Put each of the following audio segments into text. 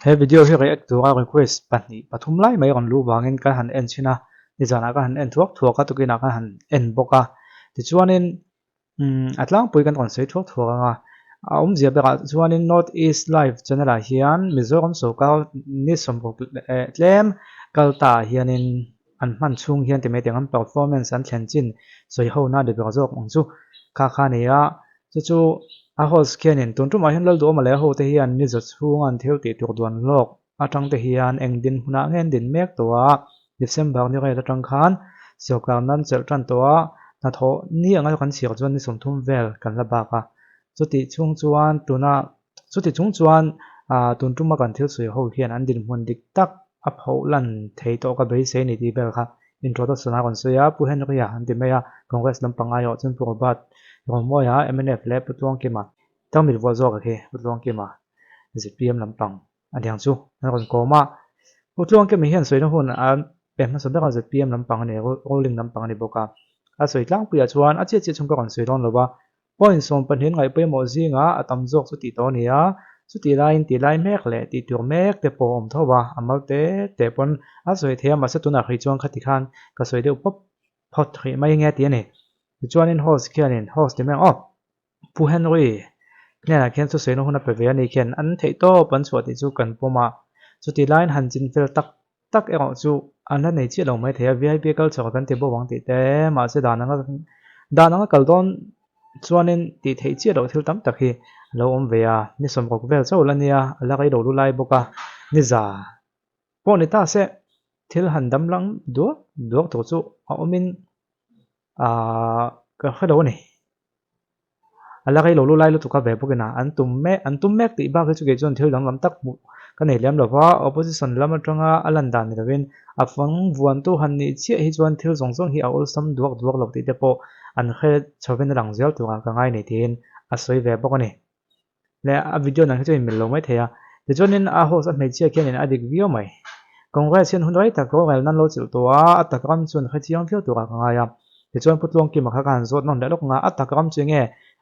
He video hi react tura request pahnih pathum lai mai rawn luh vangin kan han en chhin a, nizanah kan han en thuak thuak a, tukinah kan han en bawk a. Tichuanin umm a tlangpui kan rawn sawi thuak thuak ang a, a awmzia berah chuanin North East Live channel ah hian Mizoram sawrkar ni sawmruk leh tlem kal ta ah hianin an hman chhung hian ti mai teh ang an performance an thlen chin sawi ho na dik ber zawk ang chu kha kha a ni a, chu chu a host khianin tun tumah hian Lalduhawma leh a hote hian ni za chhunga an thil tih tur duan hlawk atang te hian eng dinhmunah nge an din mek tawh a, December ni rel atang khan sawrkar nan chelh tan tawh a, hnathawh ni anga kan chhiar chuan ni 30 vel kan la bak a, chutih chhung chuan tuna Chuti chung chuan tun tuma kan thil sawi ho hian an dinhmun dik tak a phoh lan thei tawh ka beisei a ni tih vel kha introduction a rawn sawi a, Pu Henry-a an ti mai a, Congress lampang aiawh chuan Pu Robert Romawia, mnf leh Pu Tluangkima, Tarmit vuah zawk a khi Pu Tluangkima, zpm lampang a niang chu an rawn kawm a. Pu Tluangkima hian sawina hun a pe hmasa ber a, zpm lampang a ni, ruling lampang a ni bawk a. A sawi tlangpuiah chuan a chiah chiah chhung ka rawn sawi dawn lo va, Point 12 ngaih pawimawh zingah a tam zawk chu tih tawh a ni a, chutih laiin tih lai mek leh tih tur mek te pawh a awm tho a, a mal te te pawn a sawi thei a, mahse tunah hrih chuan khati khan ka sawi deuh pawp phawt hrih mai nge tih a ni. Tichuanin host khianin host ti mai ang aw, Pu Henry hnenah khian chu sawina hun a pe ve a ni khian an theih tawp an chhuah tih chu kan pawm a, chutih laiin han chin fel tak tak erawh chu an la nei chiah lo mai thei a, vip culture kan ti bo ang tih te, mahse dan anga dan anga kal dawn chuanin tih theih chiah loh thil tam tak hi a lo awm ve a, ni 60 vel chauh la nia, a la rei lo lu lai bawk a, ni za pawh ni ta se thil han dam lang duak duak tur chu a awmin Aaa ka hre lo a ni. A la rei lo lu lai lutuk a ve bawk ina an tum mek an tum mek tih bak hi chu kei chuan thil danglam tak hmuh ka nei lem lo va, opposition lam atanga a lan dan ni lovin a fang vuantu han nih chiah hi chuan thil zawng zawng hi a awlsam duak duak lo tih te pawh an hre chhovin a lang zel turah ka ngai nei tiin a sawi ve bawk a ni. Leh a video nang hi chu inmil lo mai thei a. Tichuanin a host a hmeichhia khianin a dik viau mai. Congress hian hun rei tak rorel nan lo chilh tawh a, a tak ram chuan hre chiang viau turah ka ngai a. Tichuan Pu Tluangkima kha ka han zawt nawn leh lawk nga, a tak ram chu enge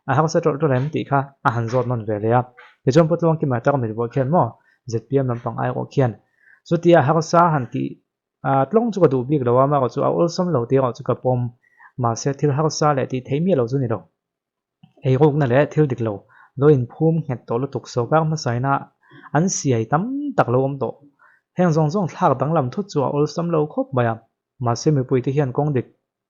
a harsa tawlh tawlh em tih kha a han zawt nawn ve leh a. Tichuan Pu Tluangkima tak mit vuah khian maw zpm lampang airawh khian chutia harsa han tih tlawng chu ka duh bik lo a, amaherawh chu a awlsam lo tih erawh chu ka pawm. Mahse thil harsa leh tih theih miah lo chu ni lo. Eirukna leh thil dik lo lo inphum nghet tawh lutuk sawrkar hmasaina an siai tam tak lo awm tawh. Heng zawng zawng thlak danglam thut chu a awlsam lo khawp mai a, mahse mipuite hian kawng dik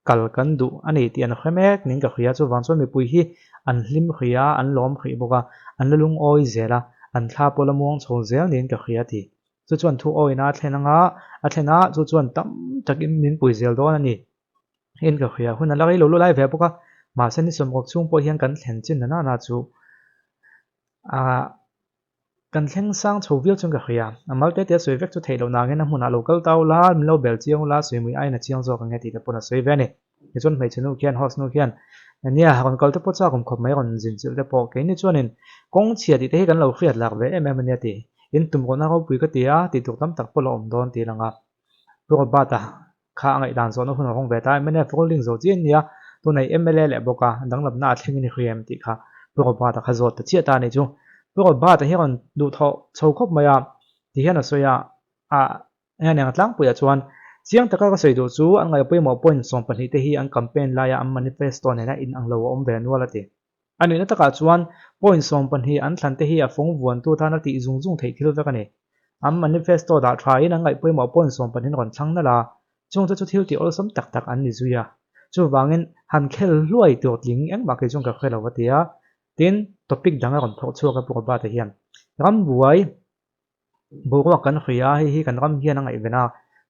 kal kan duh a ni tih an hre mek ning ka hria. Chuvang chuan mipui hi an hlim hrih a, an lawm hrih bawk a, an la lungawi zel a, an thla pawh la muang chho zel niin ka hria ti. Chu chuan thu awina a thlen anga a thlen a, chu chuan tam takin min pui zel dawn a ni. In ka hria hun a la rei lo lu lai ve bawk a, mahse ni 60 chhung pawh hian kan thlen chin na nana chu ah kan thleng sang chho viau chuan ka hria. A mal te te a sawi vek chu theih loh nangin a hmunah lo kal ta ula, min lo bel chiang ula, sawimui aiin a chiang zawk ang e tih te pawn a sawi ve a ni. Tichuan hmeichhe nu khian host nu khian nia rawn kal te pawh chak awm khawp mai rawn zin chilh te pawh keini chuanin kawng chhia tih te hi kan lo hriat lak ve em em a nia tih in tum rawhna ropui ka ti a, tih tur tam tak pawh la awm dawn tih a lang a. Pu Robert-a Kha a ngaihdan zawhna hun a hawng ve ta. Mnf ruling zawh chiah ania, tunah i mla leh bawk a, danglamna a thleng i ni hri em tih kha Pu Robert-a kha zawt ta chiah ta a nih chu. Pu Robert-a hi a rawn duhthawh chho khawp mai a, ti hian a sawi a, a eng eng tlangpuiah chuan chiang taka ka sawi duh chu an ngaih pawimawh point 12 te hi an campaign laia an manifesto nena inang lo a awm ve nual a ti. A nihna takah chuan point 12 an thlan te hi a fawng vuantu tana tih zung zung theih thil vek a ni. An manifesto dah thain an ngaih pawimawh point 12 rawn thlang nalh a, chungte chu thil tih awlsam tak tak an ni zui a. Chuvangin han khel hluai tur tling engmah kei chuan ka hre lo a ti a. Tin, topic dang a rawn phawrh chhuak a Pu Robert-a hian. Rambuai Boruak kan hria a, hei hi kan ram hian a ngaihven a,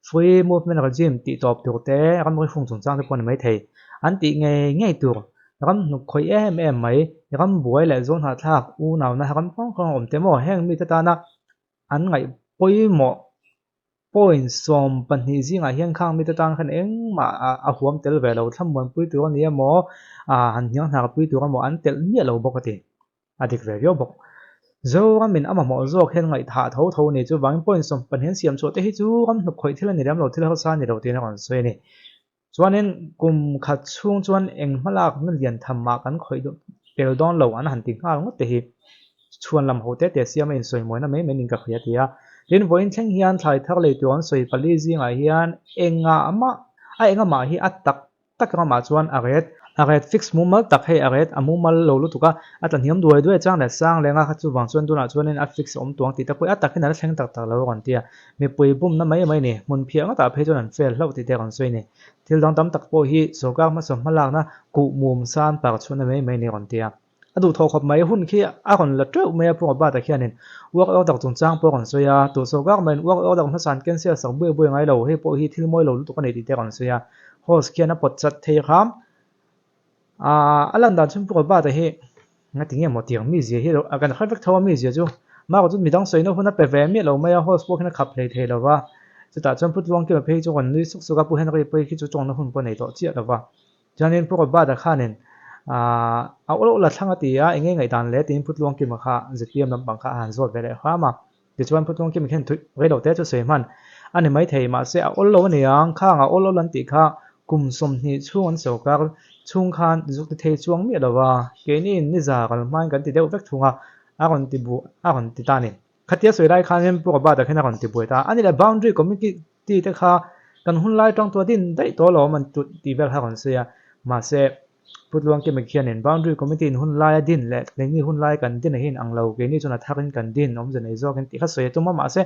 Free Movement Regime tih tawp tur te, ramri fung chungchang te pawh a ni maithei. An tih ngei ngei tur, ram hnuk khawih em em mai, ram buai leh zawn hahthlak, unauna ram hrang hrang a awm te maw, heng mite tana an ngaih pawimawh point 12 zingah hian khang mite tan khan engmah a huam tel ve lo, thlamuanpui tur a ni emaw, han hniang hnarpui tur emaw an telh miah lo bawk a ti. A dik ve viau bawk. Zoramin a mamawh zawk hian ngaihthah tho tho ni chu vangin point 12 an siam chhuah te hi chu ram hnuk khawih thil a ni lem lo, thil harsa a ni lo tiin a rawn sawi a ni. Chuanin kum khat chhung chuan eng hmalakna lian tham mah kan khawih tel dawn lo an han ti nghal ngawt te hi chhuan lam ho te te siama insawi mawina mai mai niin ka hria a ti a. Tin, vawiin thleng hian thlai thar lei tur an sawi pali zingah hian engah mah a engah hi a tak tak ramah chuan a ret a ret fix mumal tak hei a ret a mumal lo lutuk a, a tla hniam duai duai chang leh sang leng a, chuvang chuan tunah chuanin a fix a awm tuang tih te pawh a takin a la thleng tak tak lo a rawn ti a, mipui bumna mai mai a ni, hmun phiah ngawtah phei chuan an fail hlauh tih te a rawn sawi a ni. Thil dang tam tak pawh hi sorkar hmasa hmalakna kuh mum san par chhuahna mai mai a ni a rawn ti a. A duhthawh khawp mai hun khi a rawn la teuh mai a Pu Robert-a khianin work order chungchang pawh a rawn sawi a, tur sorkar maiin work order hmasa an cancel sak buai buai ngai lo, hei pawh hi thil mawi lo lutuk a ni tih te a rawn sawi a, host khian a pawt chat thei hram. Aaa a lan dan chhung Pu Robert-a hi ngati nge maw tiang mizia hi a kan hre vek tho a mizia chu Mark chu midang sawina hun a pe ve miah lo mai a, host pawh khian a khap hlei thei lo va, chutah chuan Pu Tluangkima phei chu rawn nui suk suk a, Pu Henry pawh hi chu tawngna hun pawh nei tawh chiah lo va. Chuanin Pu Robert-a khanin a ul ul a thlang a ti a, enge ngaihdan le tiin Pu Tluangkima kha zpm lampang kha a han zawt ve leh hram a. Tichuan Pu Tluangkima khian thui rei lo te chu sawi hman a ni maithei, mahse a ul lo a ni ang, khang a ul ul an tih kha kum 20 chhung an sorkar chhung khan zuk ti thei chuang miah lo va, keiniin niza kal hmain kan ti deuh vek thung a, a rawn ti bu a rawn ti ta a ni. Khatia sawi lai khanin Pu Robert-a khian a rawn ti buai ta a, ani leh boundary committee Ti te kha kan hun lai tang tua din daih tawh lo man tut tih vel kha rawn sawi a, mahse Pu Tluangkima khianin Boundary Committee in hun laia din leh keini hun lai kan din a hi inang lo, keini chuan a tharin kan din awmze nei zawkin tih kha sawi a tum a, mahse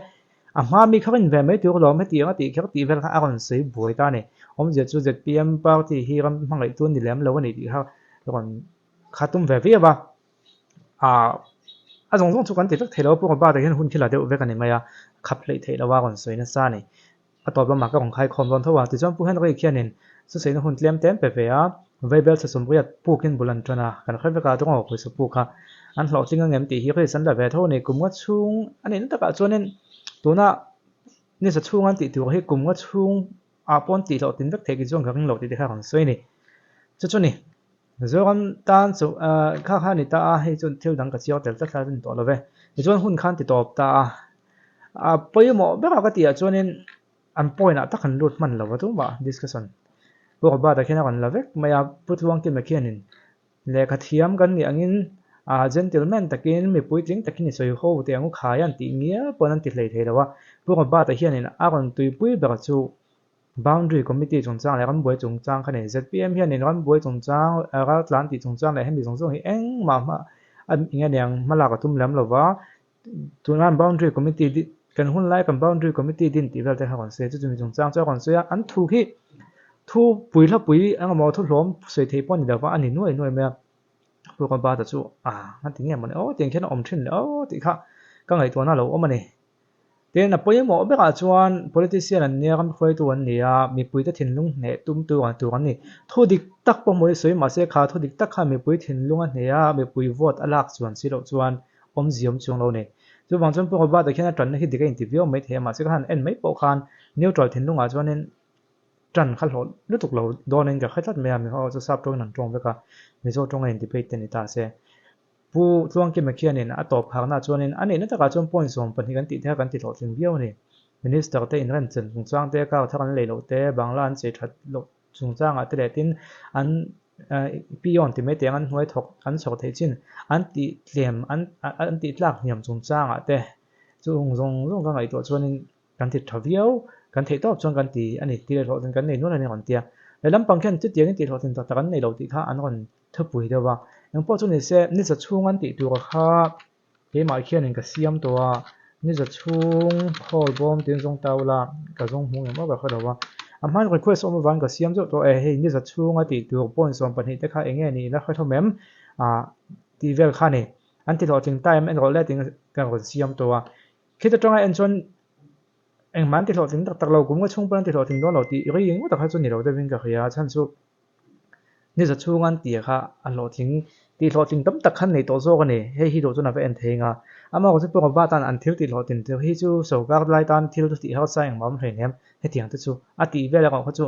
a hma mi kha rin ve mai tur alawm heti ang a tih kher tih vel kha a rawn sawi buai ta a ni. Awmzia chu zpm party hi ram hmangaihtu ni lem lo a ni tih kha rawn kha tum ve viau a. Aaa a zawng zawng chu kan ti vek thei lo a, Pu Robert-a hian hun khi la deuh vek a ni mai a, khap hleih theih loha rawn sawi nasa a ni. A tawp lamah ka rawn khaikhawm dawn tho a, tichuan Pu Henry khianin chusaina hun tlem tlem pe ve a, Vaibel chhe sawmriat pukin bul an tan a, kan hre vek a, tawng pawisa puk kha an hlawhtling ang em tih hi risk an la ve tho a ni. Kum nga chhung a nihna takah chuanin tuna nisa chhung an tih tur hi kum nga chhung ah pawn tih hlawhtlin vek theih ki chuan ka ring lo tih te kha rawn sawi a ni. Chu chu ni. Mizoram tan chu kha kha a ni ta a, hei chu thil dang ka chiang tel tlat tlat a ni tawh lo ve. Tichuan hun khan ti tawp ta a, a pawimawh berah ka tih ah chuanin an point ah tak an lut hman lo va tumah discussion Pu Robert-a khian a rawn la vek mai a, Pu Tluangkima khianin lehkha thiam kan nih angin gentleman takin mi puitling takin i sawi ho teh ang u khai an tih ngial pawn an ti hlei thei lo a, Pu Robert-a hianin a rawn tuipui ber chu Boundary Committee chungchang leh rambuai chungchang kha nei. Zpm hianin rambuai chungchang, raltlan tih chungchang leh hemi zawng zawng hi engmah hma eng aniang hmalak a tum lem lo va. Tunah Boundary Committee din kan hun lai kan Boundary Committee din tih vel te kha rawn sawi a, chu chumi chungchang chu a rawn sawi a. An thu hi thu pui hlapui engemaw thu hlawm sawi theih pawh a ni lo va, a ni nuai nuai mai a. Pu Robert-a chu a ti nge mawni aw tiang khian a awm thin le aw tih kha ka ngaihtuahna a lo awm a ni. Tin, a pawimawh berah chuan politician an nia, ram hruaitu an ni a, mipuite thinlung hneh tumtu ang tur an ni. Thu dik tak pawh hmuh i sawi mahse kha thu dik tak khan mipui thinlung a hneh a, mipui vote a lak chuan si loh chuan awmzia awm chuang lo a ni. Chuvang chuan Pu Robert-a khian a tanna hi dik a inti viau mai thei a, mahse ka han en mai pawh khan neutral thinlungah chuanin tan kha hlawh lutuk lo dawnin ka hre tlat mai a, mi ho chu sap tawngin an tawng vek a, Mizo tawnga in debate te ni ta se. Pu Tluangkima khianin a tawp kharna chuanin a nihna takah chuan point 12 kan tih te kha kan ti hlawhtling viau a ni. Minister te inremchan chungchang te, car thar an lei loh te, Bangla an chei that loh chungchangah te leh tin an peon ti mai teng an hnuai thawk an chhawr theih chin an tih tlem an an tih tlak hniam chungchangah te chung zawng zawng ka ngaihtuah chuanin kan ti tha viau, kan theih tawp chuan kan ti a ni tih leh hlawhtlin kan nei nual a ni a rawn ti a. Lehlam pang khian chutiangin tih hlawhtlin tak tak an nei lo tih kha an rawn Thupui deuh a, engpawh chu ni se, ni za chhung an tih tur kha keimah khianin ka siam tawh a, ni za chhung khawl bawm tiin zawng ta ula ka zawng hmu ngem awk a hre lo a, a hmain request awm avangin ka siam zeuh tawh e, hei ni za chhung a tih tur point 12 te kha eng nge niin a hre hlawm em ah tih vel kha a ni, an ti hlawhtling ta em enrawh le tiin ka rawn siam tawh a, khita tanga en chuan engmah an ti hlawhtling tak tak lo, kum nga chhung pawn an ti hlawhtling dawn lo tih ri ngawt ah kha chu ni lo deuhin ka hria a, chhan chu. Ni za chhung an tih kha a hlawhtling tih hlawhtling tam tak khan nei tawh zawk a ni. Hei hi duh chuan a va en thei eng a. Amah chu pawh va tan an thil tih hlawhtlin te hi chu sorkar lai tan thil tih harsa engmah awm hleinem hetiang te chu a tih vel erawh kha chu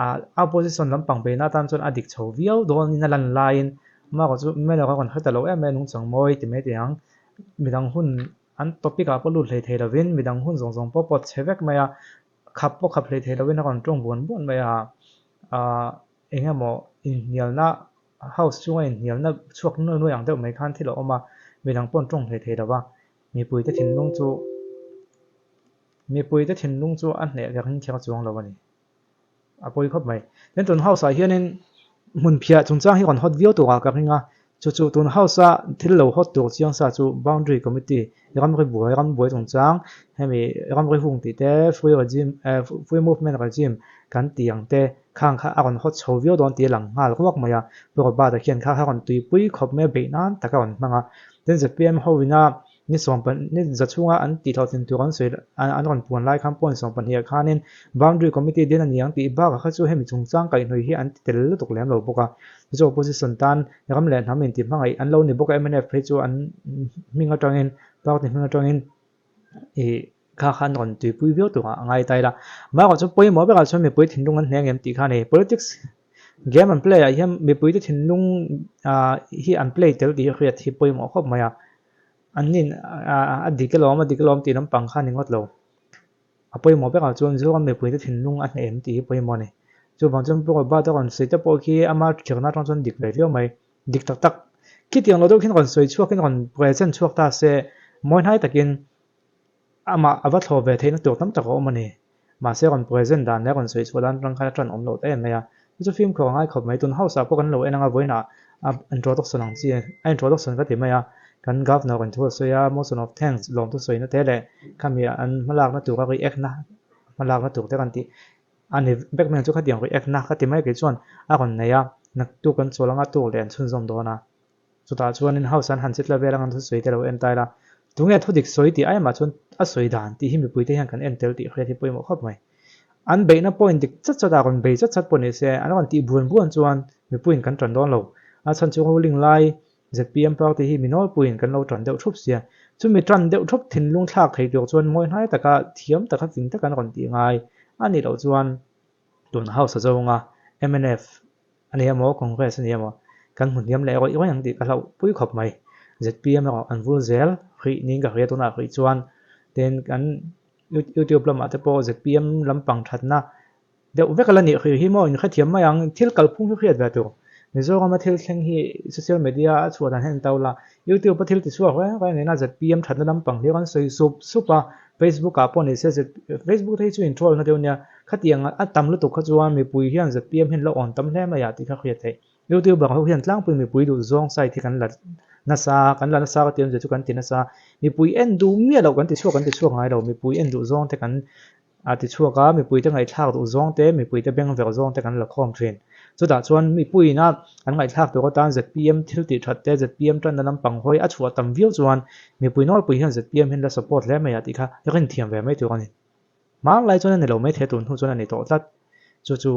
ah opposition lampang beihna atan chuan a dik chho viau dawnin a lan laiin amah chu melo kha rawn hre ta lo em em nungchang mawi ti mai teh ang. Midang hun an topic ah pawh lut hlei thei lovin midang hun zawng zawng pawh pawt chhe vek mai a. Khap pawh khap hlei thei lovin a rawn tawng buan buan mai a, aah eng emaw inhnialna house chunga inhnialna chhuak nuai nuai ang deuh mai khan thil a awm a, midang pawh an tawng hlei thei lo va, mipuite thinlung chu Mipuite thinlung chu a hneh ka ring kher chuang lo a ni. A pawi khawp mai. Tin tun house ah hianin hmun phiah chungchang hi rawn hawt viau turah ka ring a, chu chu tun house a thil lo hawt tur chiang sa chu boundary committee ramri buai ram buai chungchang hemi ramri hung tih te free regime eh free movement regime kan tih ang te khang kha a rawn hawt chho viau dawn tih a lang nghal ruak mai a. Pu Robert-a khian kha kha rawn tuipui khawp mai a beih nan tak a rawn hmang a. Tin zpm ho ina Ni ni za chhunga an tih hlawhtlin tur an sawi an rawn puan lai khan point 12 ah khanin Boundary Committee din a ni ang tih bakah kha chu hemi chungchang kaihhnawih hi an ti tel lutuk lem lo bawk a. Chu chu opposition tan ram leh hnam inti hmangaih an lo ni bawk a, mnf phei chu an hming atangin party hming atangin ih kha kha an rawn tuipui viau turah a ngai ta ila. Amaherawhchu chu pawimawh berah chuan mipui thinlung an hneng em tih kha a ni. Politics game an play ah hian mipuite thinlung ah hi an play tel tih hi hriat hi pawimawh khawp mai a. An nin a dik alawm a dik alawm tih lampang kha a ni ngawt lo. A pawimawh berah chuan Zoram mipuite thinlung a hneh em tih hi pawimawh a ni. Chuvang chuan Pu Robert a rawn sawi te pawh khi ama thirna atang chuan dik ve viau mai. Dik tak tak. Khitiang lo deuh khian rawn sawi chhuakin rawn present chhuak ta se mawi hnai takin Amah a va thlawh ve theihna tur tam tak a awm a ni. Mahse rawn present dan leh rawn sawi chhuah dan atang khan a tan awm loh ta em mai a. Chu chu fimkhur a ngai khawp mai. Tun house ah pawh kan lo en anga vawiinah a introduction ang chi a introduction ka ti mai a. Kan governor in thu a sawi a, motion of thanks lawmthu sawina te leh khami an hmalakna tura react na hmalakna tur te kan tih a ni vek mai ang chu khatiang react na ka ti mai kei chuan a rawn nei a. Naktuk kan chawl anga tur leh an chhunzawm dawn a. Chutah chuanin House an han chitla vel anga thusawi te lo en ta ila, tunge thudik sawi tih aimah chuan a sawi dan tih hi mipuite hian kan en tel tih hriat hi pawimawh khawp mai. An beihna point dik chat chat ah rawn bei chat chat pawh ni se, an rawn tih buan buan chuan mipuiin kan tan dawn lo. A chhan chu ruling lai zpm party hi mi nawlpuiin kan lo tan deuh thup sia. Chumi tan deuh thup thinlung thlak thei tur chuan mawi hnai taka thiam taka fing taka an rawn tih ngai a nih loh chuan tun House a zawnga mnf A ni emaw Congress a ni emaw kan hmu hniam leh rawih rawih ang tih ka hlauh pui khawp mai. Zpm erawh an vul zel hrih niin ka hria tunah hrih chuan tin kan YouTube lamah te pawh zpm lampang thatna deuh vek a la nih hrih hi maw inhrethiam mai ang thil kalphung hi hriat ve tur. Mizorama thil thleng hi social media a chhuah dan hian to la YouTube a thil ti chhuak reng reng nen a zpm thatna lampang hlir an sawi sup sup a Facebook ah pawh ni se Facebook te hi chu in troll na deuh nia Khatiang a tam lutuk kha chuan mipui hian zpm hian lo awn tam hle mai ah tih kha hriat theih. Youtuber ho hian tlangpui mipui duh zawng site hi kan la nasa, kan la nasa ka ti awmzia chu kan ti nasa. Mipui en duh miah loh kan ti chhuak kan ti chhuak ngai lo, mipui en duh zawng te kan a ti chhuak a, mipui te ngaihthlak duh zawng te, mipui te beng verh zawng te kan la khawm thin. Chutah chuan mipuiin a an ngaihthlak tur atan zpm thil tih that te, zpm tanna lampang hawi a chhuah tam viau chuan mipui nawlpui hian zpm hian la support hle mai ah tih kha rinthiam ve mai tur a ni. Hmang lai chuan a ni lo mai thei a, tun hnu chuan a ni tawh tlat. Chu chu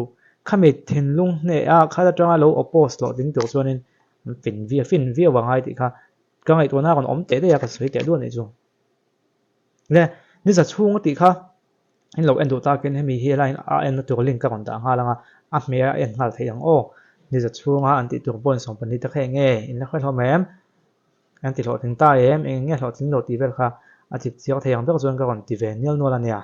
khami thinlung hneh a khat atanga lo oppose hlawh ding tur chuanin fin viau fin viau a ngai tih kha ka ngaihtuahna a rawn awm teh daih a, ka sawi teh duah a nih chu. Le ni za chhung a tih kha in lo en duh takin hemi hi helaiin a enna tur link ka rawn dah nghal ang a, a hmeh a en nghal theih ang aw. Ni za chhunga an tih tur point 12 te kha eng nge in la hre hlawm em? An ti hlawhtling ta em? Eng nge hlawhtling lo tih vel kha a chip chiang thei ang ber chuan ka rawn ti ve nial nual a nia.